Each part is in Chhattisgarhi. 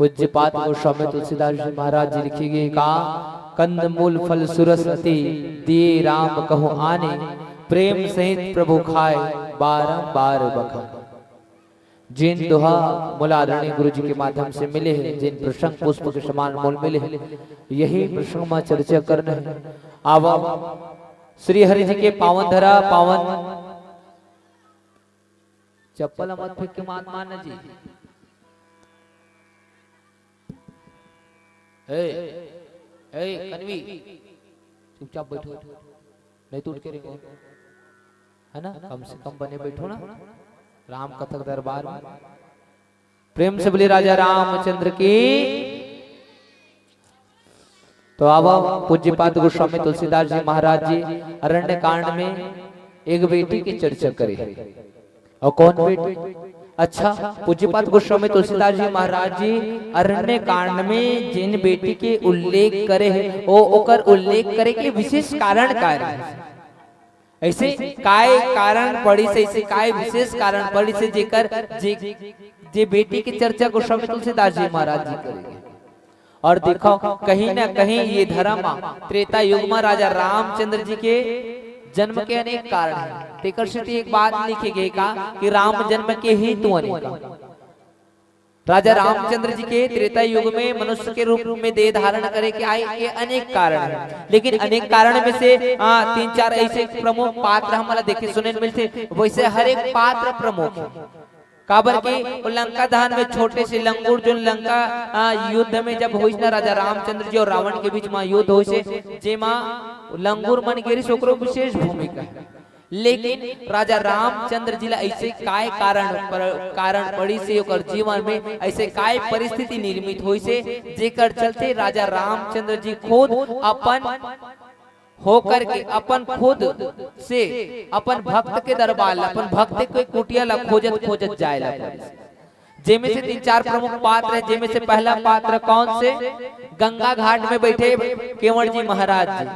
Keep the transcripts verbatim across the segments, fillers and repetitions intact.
पूज्यपाद गोस्वामी तुलसीदास जी महाराज जी लिखे गे का, कंद मूल फल सुरस अति, दिए राम कहु आने, प्रेम सहित प्रभु खाए, बारंबार बखाने। जिन दोहा मोला आदरणीय गुरु जी के माध्यम से मिले हे, जिन प्रसंग पुष्प के समान मोल मिले हे, यही प्रसंग में चर्चा करना हे। आवा श्री हरि जी के पावन धरा, पावन चप्पल मत फेंक के मात मारना जी। ए, ए, कनवी, चुपचाप बैठो, नहीं तो उठ के रेंगो, है ना? कम से कम बने बैठो ना, राम कथा के दरबार में। प्रेम से बोलिए राजा रामचंद्र की। तो आवा पूज्यपाद गोस्वामी तुलसीदास जी महाराज जी अरण्य कांड में एक बेटी की चर्चा करे हे। और कौन बेटी? अच्छा, पूज्यपाद गोस्वामी तुलसीदास जी महाराज जी अरण्य कांड में जिन बेटी के उल्लेख करे हे, ओ ओकर उल्लेख करे के विशेष कारण का हे? ऐसे काय कारण पड़िस, ऐसे काय विशेष कारण पड़िस, जेकर जे, जे बेटी के चर्चा गोस्वामी तुलसीदास जी महाराज जी करे हे। और देखो, कहीं ना कहीं ये धर्म त्रेता युग में राजा रामचंद्र जी के जन्म के अनेक कारण हे। तेकर सेती एक बात लिखे गे का कि राम जन्म के हेतु अनेक। राजा रामचंद्र जी के त्रेता युग में मनुष्य के रूप में देह धारण करे के आए के अनेक कारण हे, लेकिन अनेक कारण में से, आ, तीन चार ऐसे प्रमुख पात्र हमला देखे सुने ल मिलथे। वैसे हर एक पात्र प्रमुख हे। काबर कि वो लंका दहन में छोटे से लंगूर, जो लंका, आ, युद्ध में जब होइस ना, राजा रामचंद्र जी और रावण के बीच में युद्ध होइस हे, जेमा लंगूर मन गे रिहिस, ओकरो विशेष भूमिका हे। लेकिन राजा रामचंद्र जी ला ऐसे काय कारण पर, कारण पड़िस हे ओकर जीवन में, ऐसे काय परिस्थिति निर्मित होइस हे, जेकर चलते राजा रामचंद्र जी खुद अपन होकर के, अपन खुद से अपन भक्त के दरबार ला, अपन भक्त के कुटिया ला खोजत खोजत जाए ला पड़िस। जेमे से तीन चार प्रमुख पात्र हे, जेमे से पहला पात्र कौन से? गंगा घाट में बैठे केवड़ जी महाराज जी,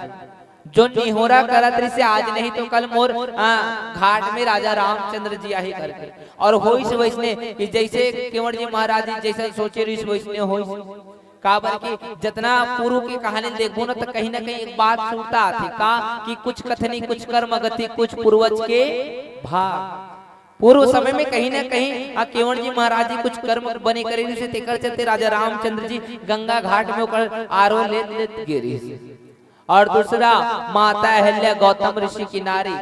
जो निहोरा करत रिहिस हे, आज नहीं तो कल मोर, आ, घाट में राजा रामचंद्र जी आही करके। और होइस वैसने कि जैसे केवड़ जी महाराज जी जैसा सोचे रिहिस वैसने होइस। काबर कि जतना पूर्व के कहानी देखबो ना, तो कहीं ना कहीं एक बात सुरता आथे का कि कुछ कथनी कुछ कर्म गति कुछ पूर्वज के भाग। पूर्व समय में कहीं ना कहीं, आ, केवड़ जी महाराज जी कुछ कर्म बने करे रिहिस हे, तेकर चलते राजा रामचंद्र जी गंगा घाट में ओकर आरो लेत लेत गे रिहिस हे। और दूसरा, माता अहल्या गौतम ऋषि की नारी,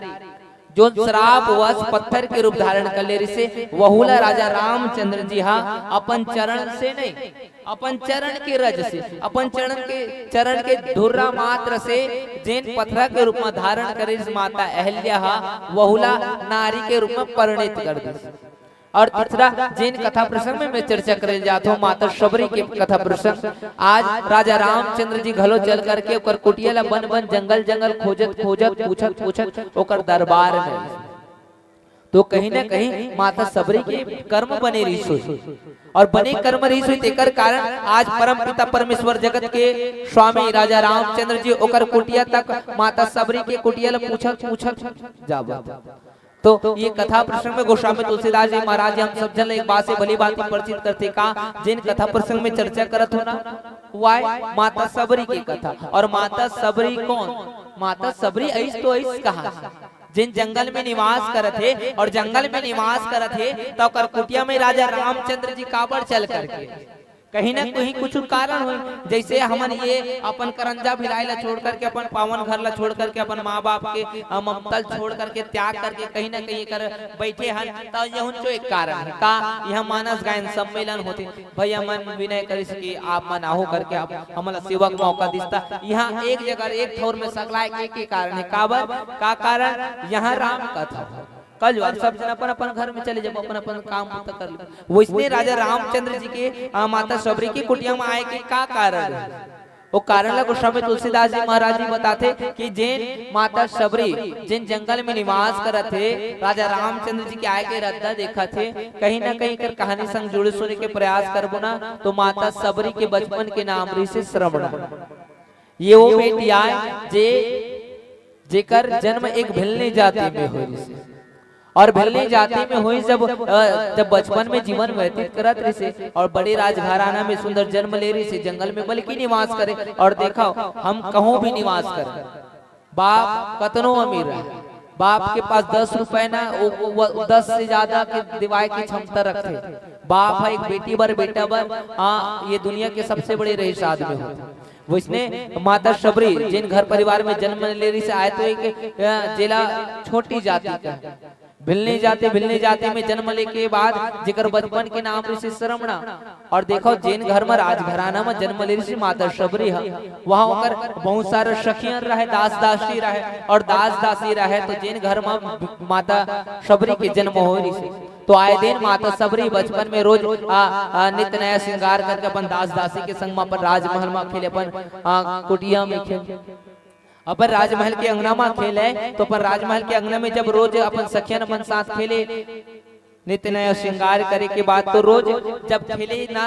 जो श्राप वश पत्थर के रूप धारण कर ले रिहिस हे, वहू ला राजा रामचंद्र जी हा अपन चरण से नहीं, अपन चरण के रज से, अपन चरण के, चरण के धुर्रा मात्र से जेन पथरा के रूप में धारण करे रिहिस माता अहल्या हा, वहू ला नारी के रूप में परिणित कर दिस। और तीसरा, जेन कथा प्रसंग में मैं चर्चा करे जात हूँ, माता शबरी के कथा प्रसंग, आज राजा रामचंद्र जी घलो चल करके ओकर कुटिया ला बन बन, जंगल जंगल खोजत खोजत, पूछत पूछत ओकर दरबार में तो कहीं ना कहीं माता शबरी के कर्म बने रिहिस होही। और बने कर्म रिहिस होही, तेकर कारण आज परम पिता परमेश्वर जगत के स्वामी राजा रामचंद्र जी ओकर कुटिया तक, माता शबरी के कुटिया ला पूछत पूछत जावत। तो ये कथा प्रसंग में गोस्वामी तुलसीदास जी महाराज जी हम सब झन ला एक बात से भली भांति परिचित करथे का, जेन कथा प्रसंग में चर्चा करत हो ना, वो आय माता शबरी के कथा। और माता शबरी कौन? माता शबरी अइस तो अइस कहा, जेन जंगल में निवास करत हे, और जंगल में निवास करत हे, तो ओकर कुटिया में राजा रामचंद्र जी काबर चल करके? कहीं ना कहीं कुछ कारण होही। जैसे हमन ये अपन करंजा भिलाई ला छोड़ करके, अपन पावन घर ला छोड़ करके, अपन माँ बाप के, अ, ममता ला छोड़ करके, त्याग करके कहीं ना कहीं कर बैठे हन, त यहून जो एक कारण हे का, यहाँ मानस गायन सम्मेलन होथे, भैया मन विनय करिस कि आप मन आहू करके आप हमन ला सेवा के मौका दिस, त यहाँ एक जगह एक ठौर में सकलाय के, के कारण हे। काबर? का कारण? यहाँ राम कथा। कल जो सब झन अपन अपन घर में चले जाबो, अपन अपन काम बुता कर ले। वैसने राजा रामचंद्र जी के, आ, माता शबरी के कुटिया में आए के का कारण हे? वो कारण ला गोस्वामी तुलसीदास जी महाराज जी बताथे कि जेन माता शबरी, जेन जंगल में निवास करत हे, राजा रामचंद्र जी के आए के रद्दा देखत हे, कहीं ना कहीं कर कहानी संग जुड़े सुने के प्रयास करबो ना, तो माता शबरी के बचपन के नाम रिहिस हे श्रवणा। ये वो बेटी आय जे, जेकर जन्म एक भिल्ली जाति में होय रिहिस हे। और भिलनी जाति में होइस जब, अ, जब बचपन में जीवन व्यतीत करत रहिसे और बड़े राजघराना में सुंदर जन्म ले रहिसे, जंगल में बल्कि निवास करे। और देखो, हम कहूँ भी निवास करे, बाप कतनो अमीर रहे, बाप के पास दस रुपए ना, वो, वो, वो दस से ज्यादा के दिवाए की क्षमता रखथे। बाप है एक बेटी बर, बेटा बर, हाँ, ये दुनिया के सबसे बड़े रईस आदमी होथे। वइसने माता शबरी, जेन घर परिवार में जन्म ले रहिसे, आय तो एक, अ, जेला छोटी जाति का भिलनी जाति, भिलनी जाति में जन्म लेके बाद जेकर बचपन के नाम रहिसे सरमणा। और देखो, जेन घर में राजघराना में जन्म ले रहिसे माता शबरी ह, वहाँ ओकर बहुत सारा सखियन रहे, दास दासी रहे। और दास दासी रहे तो जेन घर में माता शबरी के जन्म हो रहिसे, तो आए दिन माता शबरी बचपन में रोज आ, आ, नित नया श्रृंगार करके अपन दास दासी के संग में अपन राजमहल में खेले, अपन, आ, कुटिया में खेले, अपन राजमहल के अंगना में खेले। तो अपन राजमहल के अंगना में जब रोज अपन सखियन मन साथ खेले, नित नया श्रृंगार करे के बाद तो रोज जब खेले ना,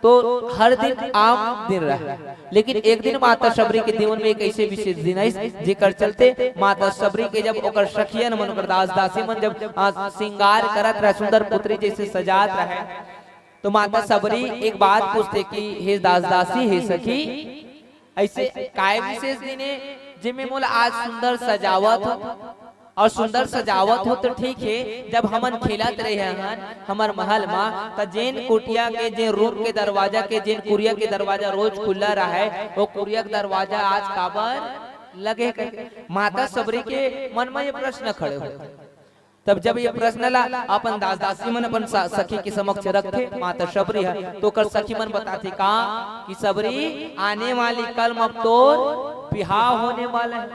तो हर दिन आम दिन रहे। लेकिन एक दिन माता शबरी के जीवन में एक ऐसे विशेष दिन आइस, जेकर चलते माता शबरी के जब ओकर सखियन मन, ओकर दास दासी मन जब, आ, श्रृंगार करत रहे, सुंदर पुतरी जैसे सजात रहे, तो माता शबरी एक बात पूछथे कि हे दास दासी, हे सखी, ऐसे काय विशेष दिन हे जेमे मोला आज सुंदर सजावत हो? और सुंदर सजावत हो तो ठीक हे, जब हमन खेलत रहे हन हमर महल मा, त जेन कुटिया के, जेन रूम के दरवाजा के, जेन कुरिया के दरवाजा रोज खुला रहे, वो कुरिया के दरवाजा आज काबर लगे हे? माता शबरी के मन में ये प्रश्न खड़े हो। तब जब ये प्रश्न ला अपन दास दासी मन अपन सा-, सखी के समक्ष रखथे माता शबरी ह, तो ओकर सखी मन बताथे का कि शबरी, आने वाली कल में अब तोर बिहाव होने वाला है।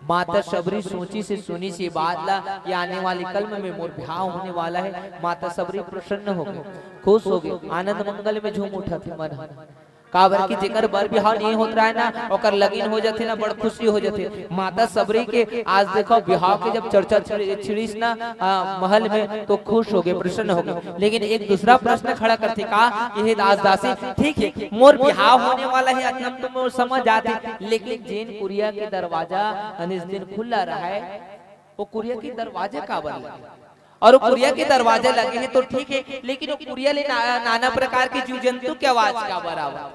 माता शबरी सोचिस, सुनिस ये बात ला कि आने वाली कल में मोर बिहाव होने वाला है। माता शबरी प्रसन्न हो गे, खुश हो गे, आनंद मंगल में झूम उठथे मन ह। काबर कि जेकर बर बिहाव नहीं होत रहे ना, ओकर लगिन हो जाथे ना, बड़ खुशी हो जाथे। माता शबरी के आज देखो, बिहाव के जब चर्चा छिड़-, छिड़िस ना, आ, महल में, तो खुश हो गे, प्रसन्न हो गे। लेकिन एक दूसरा प्रश्न खड़ा करथे का कि हे दास दासी, ठीक है, मोर बिहाव होने वाला है, अतना तो मोर समझ आथे, लेकिन जेन कुरिया के दरवाजा अनिस दिन खुला रहे, वो कुरिया के दरवाजा काबर लगे? और वो कुरिया के दरवाजा लगे हे तो ठीक है, लेकिन वो कुरिया ले ना-, नाना प्रकार के जीव जंतु के आवाज काबर आवत?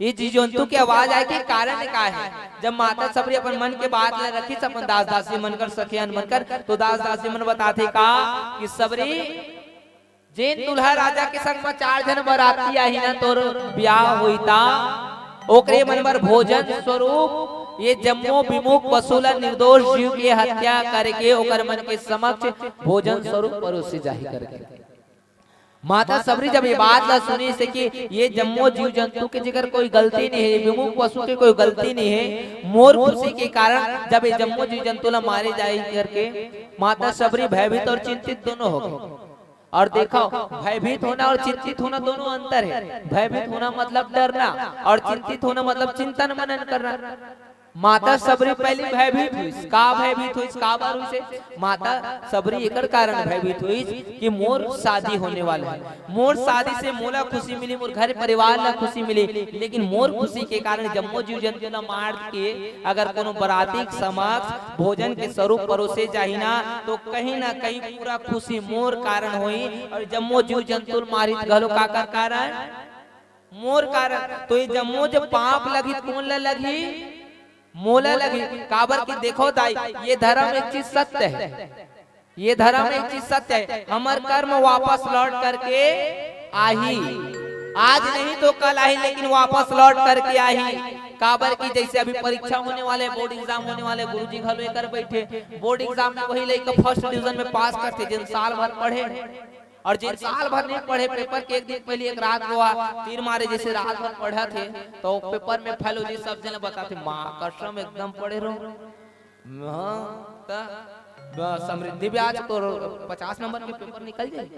ये जीव जंतु के आवाज आए के कारण का है? जब माता शबरी अपन मन के बात ला रखिस, अपन दास दासी मन कर, सखियन मन कर, तो दास दासी मन बताथे का कि शबरी, जेन दूल्हा राजा के संग म चार झन बराती आही ना, तोर ब्याह होई ता, ओकरे मन बर भोजन स्वरूप ये जम्मो विमुख पशु ला, निर्दोष जीव के हत्या करके ओकर मन के समक्ष भोजन स्वरूप परोसे जाही करके। माता शबरी जब ये बात ला सुनिस कि ये जम्मो जीव जंतु के जेकर कोई गलती नहीं है, विमुख पशु के कोई गलती नहीं है, मोर खुशी के कारण जब ये जम्मो जीव जंतु ला मारे जाही करके, माता शबरी भयभीत और चिंतित दोनों हो गई। और देखो, भयभीत होना और चिंतित होना दोनों अंतर है। भयभीत होना मतलब डरना और चिंतित होना मतलब चिंतन मनन करना। माता शबरी पहली भयभीत होइस। का भयभीत होइस? काबर होइस? माता शबरी एकर कारण भयभीत होइस कि मोर शादी होने वाला है, मोर शादी से मोला खुशी मिली, मोर घर परिवार ला खुशी मिली, लेकिन मोर खुशी के कारण जम्मो जीव जंतु ला मार के अगर कोनो बराती के समक्ष भोजन के स्वरूप परोसे जाही ना, तो कहीं ना कहीं पूरा खुशी मोर कारण होही। और जम्मो जीव जंतु मारित घलो काकर कारण? मोर कारण। तो ये जम्मो जब पाप लगही, कोन ला लगही? मोला लगही। काबर कि देखो दाई, ये धर्म एक चीज सत्य है, ये धर्म एक चीज सत्य है, हमर कर्म वापस लौट करके आही। आज नहीं तो कल आही, लेकिन वापस लौट करके आही। काबर कि जैसे अभी परीक्षा होने वाले, बोर्ड एग्जाम होने वाले, गुरुजी घलो एकर बैठे, बोर्ड एग्जाम में वही लइका फर्स्ट डिवीजन में पास करथे, जेन साल भर पढ़े, और जेन साल भर नहीं पढ़े, पेपर के एक दिन पहले, एक रात को आ, तीर मारे जैसे रात भर पढ़थे, तो पेपर में फेल हो जी, सब जन बताथे, "माँ कसम एकदम पढ़े रहो।" हाँ, त ब-, समृद्धि ब्याज तो रो-, पचास नंबर के पेपर निकल जाए।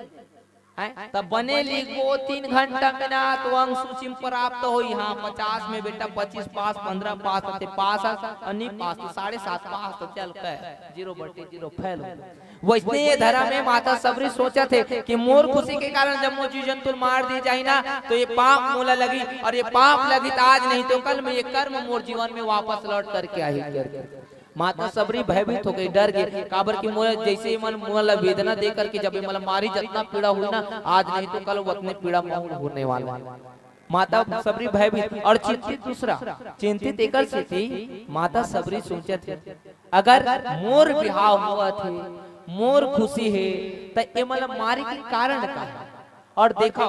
हैं? त बने लिखबो तीन घंटा में ना, तो अंक सूची में प्राप्त होई। हाँ, पचास में बेटा पच्चीस पास, पंद्रह पास, ते पास आ, और नहीं पास तो साढ़े सात पास, तो चल के जीरो बटे जीरो फेल हो। वैसने ये धर्म में माता शबरी सोचथे कि मोर खुशी के कारण जम्मो जीव जंतु मार दिए जाही ना, तो ये पाप मोला लगही, और ये पाप लगही तो आज नहीं तो कल में ये कर्म मोर जीवन में वापस लौट करके आही करके। माता सबरी भयभीत हो गई, डर गई, काबर कि मोला जैसे ही मन मोला वेदना दे करके जब ये मोला मारी, जतना पीड़ा हुई ना आज नहीं तो कल, उतने पीड़ा मोला होने वाला है। माता सबरी भयभीत और चिंतित दूसरा, चिंतित एकर सेती माता सबरी सोचत हे, अगर मोर बिहाव होवत हे, मोर खुशी हे, त ए मोला मारे के कारण का हे? और देखो,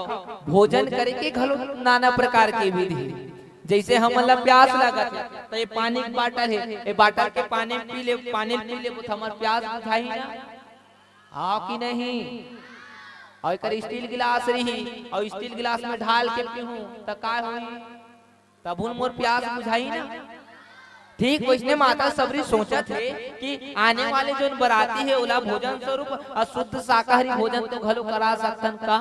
भोजन करे के घलो नाना प्रकार के विधि हे। जैसे हमन ला प्यास लागत हे, त ये पानी के बाटल हे, ये बाटल के पानी पी ले, पानी पी ले, त हमर प्यास बुझाही ना? हाँ कि नहीं? और एकर स्टील गिलास रही और स्टील गिलास में ढाल के पीहूं त का होई? तबहुन मोर प्यास बुझाही ना। ठीक वैसने माता सबरी सोचत हे कि आने वाले जोन बराती हे ओला भोजन स्वरूप अशुद्ध शाकाहारी भोजन तो घलो करा सकथन का,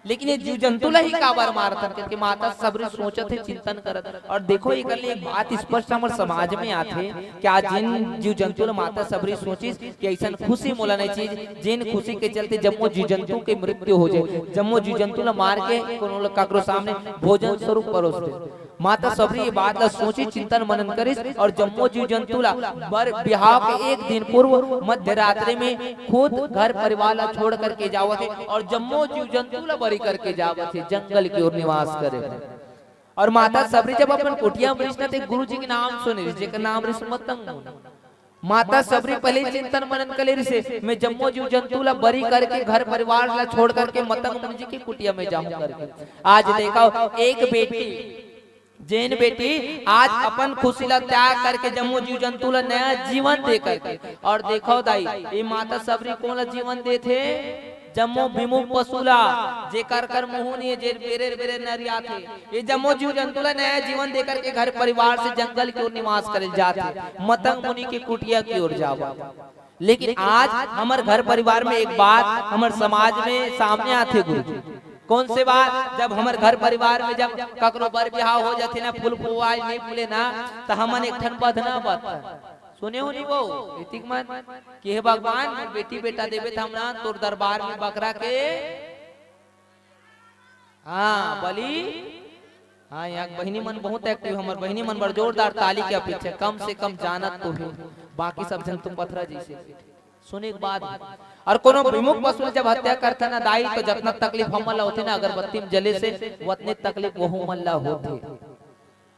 लेकिन ये जीव जंतु ला ही काबर मारथन करके माता सबरी सोचत हे, चिंतन करत। और देखो, एकर ले एक बात स्पष्ट हमर समाज में आथे, क्या जिन जीव जंतु ला माता सबरी सोचिस कि ऐसन खुशी मोला नहीं चीज, जिन खुशी के चलते जम्मो जीव जंतु के मृत्यु हो जाए, जम्मो जीव जंतु ला मार के कोनो ला काकरो सामने भोजन स्वरूप परोस दे। माता सबरी ये बात ला सोची, चिंतन मनन करिस और जम्मो जीव जंतु ला बर बिहाव के एक दिन पूर्व मध्य रात्रि में खुद घर परिवार ला छोड़ करके जावत हे और जम्मो जीव जंतु ला बरी करके जावत हे, जंगल की ओर निवास करे। और माता सबरी जब अपन कुटिया में रिहिस ना, ते गुरु जी के नाम सुने रिहिस, जेकर नाम रिहिस मतंग मुनि। माता सबरी पहले चिंतन मनन कर ले रिहिस, मैं जम्मो जीव जंतु ला बरी करके, घर परिवार ला छोड़ करके मतंग मुनि जी के कुटिया में जाहूं करके। आज देखो, एक बेटी, जेन बेटी आज अपन खुशी ला त्याग करके जम्मो जीव जंतु ला नया जीवन दे करके, और देखो दाई, ये माता सबरी कोन ला जीवन देथे? जम्मो विमुख पशु ला, जेकर कर मुंह नइ हे, जे बेरे बेरे नरियाथे, ये जम्मो जीव जंतु ला नया जीवन देकर के घर परिवार से जंगल की ओर निवास करे जाथे, मतंग मुनि के कुटिया की ओर जावत। लेकिन आज हमर घर परिवार में एक बात हमर समाज में सामने आथे गुरु जी। कौन से बात? जब हमर घर परिवार में जब ककरो बर बिहाव हो जाथे ना, फूल फुवाई नहीं फूले ना, त हमन एक ठन बधना बधथन। सुने हो नहीं वो? इतिक मन कि हे भगवान, मोर बेटी बेटा देबे त हमन तोर दरबार में बकरा के, हाँ, बलि। हाँ, यहाँ के बहिनी मन बहुत active, हमर बहिनी मन बर जोरदार ताली के अपेक्षा, कम से कम जानत तो हे, बाकी सब झन तो पथरा जैसे। सुने के बाद, और कोनो विमुख पशु जब हत्या करथे ना दाई, तो जतना तकलीफ हमन ला होथे ना अगरबत्ती में जले से, वतने तकलीफ वहू मन ला होथे।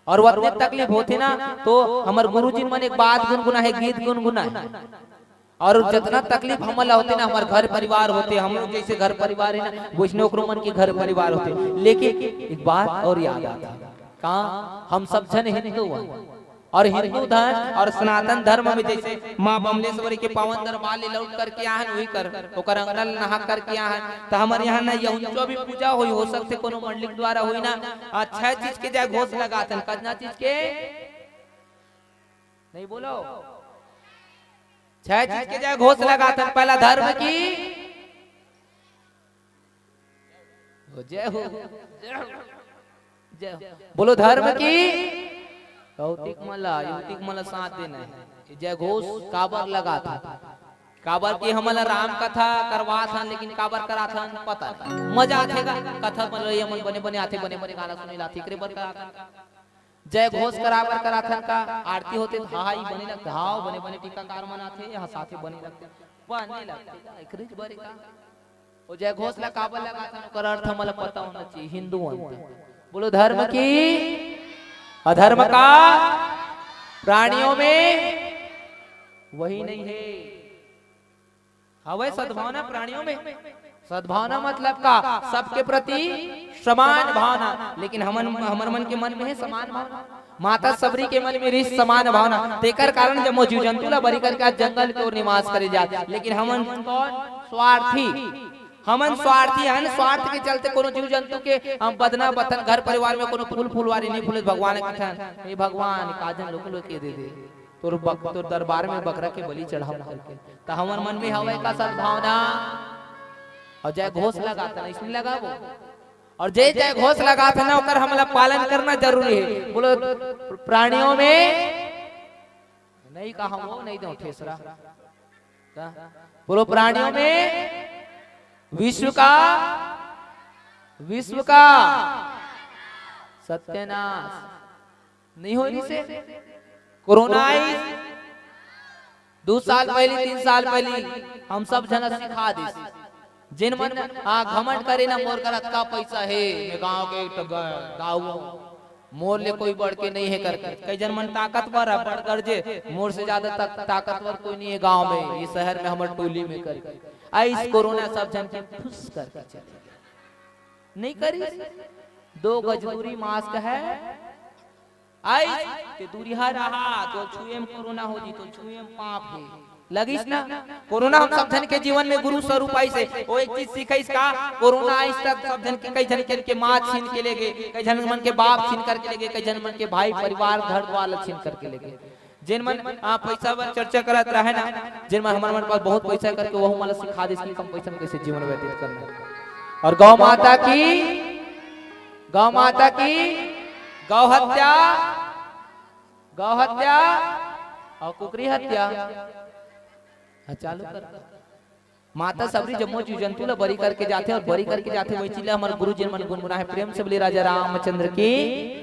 और वतने तकलीफ होथे ना, तो हमर गुरुजी मन एक बात गुनगुना हे, गीत गुनगुना हे। और जतना तकलीफ हमन ला होथे ना, हमर घर परिवार होथे, हम लोग जैसे घर परिवार हे ना, वैसने ओकरो मन के घर परिवार होथे। लेकिन एक बात और याद आथे, का हम सब झन हिंदू हन, और हिंदू धर्म और सनातन धर्म में जैसे माँ बमलेश्वरी के पावन दरबार ले लौट करके आहन, वही कर ओकर अंगना ल नहा करके आहन, त हमर यहाँ ना यहुंचो भी पूजा होई, हो सकथे कोनो मंडली के द्वारा होई ना, आ, छह चीज के जय घोष लगाथन। कतना चीज के? नहीं बोलो। छह चीज के जय घोष लगाथन। पहला धर्म की, जय हो, जय हो, जय हो। बोलो धर्म की। युवतिक मन ला, युवतिक मन ला साथ देना हे। जय घोष काबर लगाथन? काबर कि हमन ला राम कथा करवाथन, लेकिन काबर कराथन पता नहीं। मजा आथे गा कथा मन, ये मन बने बने आथे, बने बने गाना सुने ला आथे, एकरे बर कराथन। जय घोष कराबर कराथन का, आरती होथे त हाई बने लगथे, हाव बने बने टीकाकार मन आथे, हंसाथे बने लगथे, बने लगथे, एकरेच बरे का। वो जय घोष ला काबर लगाथन, ओकर अर्थ हमला पता होना चाहिए, हिंदू अंत। बोलो धर्म की, अधर्म का प्राणियों में वही नहीं है। हवय सद्भावना प्राणियों में। सद्भावना मतलब का? सबके प्रति समान भावना। लेकिन हमन, हमर मन के मन में हे समान भावना। माता सबरी के मन में रहिस समान भावना, तेकर कारण जम्मो जीव जंतु ला बरी करके आज जंगल के ओर निवास करे जात। लेकिन हमन कौन? स्वार्थी। हमन स्वार्थी हन, स्वार्थ के चलते कोनो जीव जंतु के हम बदना बतन, घर परिवार में कोनो फूल फुलवारी नहीं फूले, भगवान के कथन, "हे भगवान, काजन लोग लोग के दे दे।" तोर बक-, तोर दरबार में बकरा के बलि चढ़ाव करके। त हमर मन में हवय का सद्भावना? और जय घोष लगाथन, इसमें लगाबो। और जय जय घोष लगाथन ना, ओकर हमला पालन करना जरूरी है। बोलो, प्राणियों में नहीं कहा वो, नहीं दो ठेसरा। का? बोलो, प्राणियों में विश्व का, विश्व का सत्यानाश। नहीं होय रिहिसे? कोरोना आइस, दू साल पहिली, तीन साल पहिली हम सब झन सिखा दिस। जेन मन, हाँ, घमंड करे ना, मोर कर अतका पैसा हे, मैं गांव के एक ठो ग-, दाऊ हूँ, मोर ले कोई बढ़ के नहीं है करके। कई झन मन ताकतवर है, बड़ गरजे, मोर से ज्यादा तक ताकतवर कोई नहीं है गांव में, ये शहर में, हमर टोली में करके। आइस कोरोना सब झन के फुस करके चले गए। नहीं करिस, दो गज दूरी, मास्क है, आइस ते दूरिहा रहा, तो छुए में कोरोना हो जी, तो छुए में पाप है। लगिस ना? कोरोना हम सब झन के जीवन में गुरु स्वरूप आइस हे। वो एक चीज सिखाइस का, कोरोना आइस तब सब झन के, कई झन के, के माँ छीन के ले गए, कई झन मन के बाप छीन करके ले गए, कई झन मन के भाई, परिवार, घर द्वार ला छीन करके ले गए। जेन मन, आ, पैसा बर चर्चा करत रहे ना, जेन मन हमर मन पास बहुत पैसा करके, वहू मन ला सिखा दिस कि कम पैसा में कैसे जीवन व्यतीत करना है। और गौ माता की, गौ माता की, गौ हत्या, गौ हत्या और कुकरी हत्या। हाँ, चालू कर। माता सबरी जम्मो जीव जंतु ला बरी करके जाथे और बरी करके जाथे, वही चीज ला हमर गुरु जी मन गुनगुना है। प्रेम से बोलिए राजा रामचंद्र की।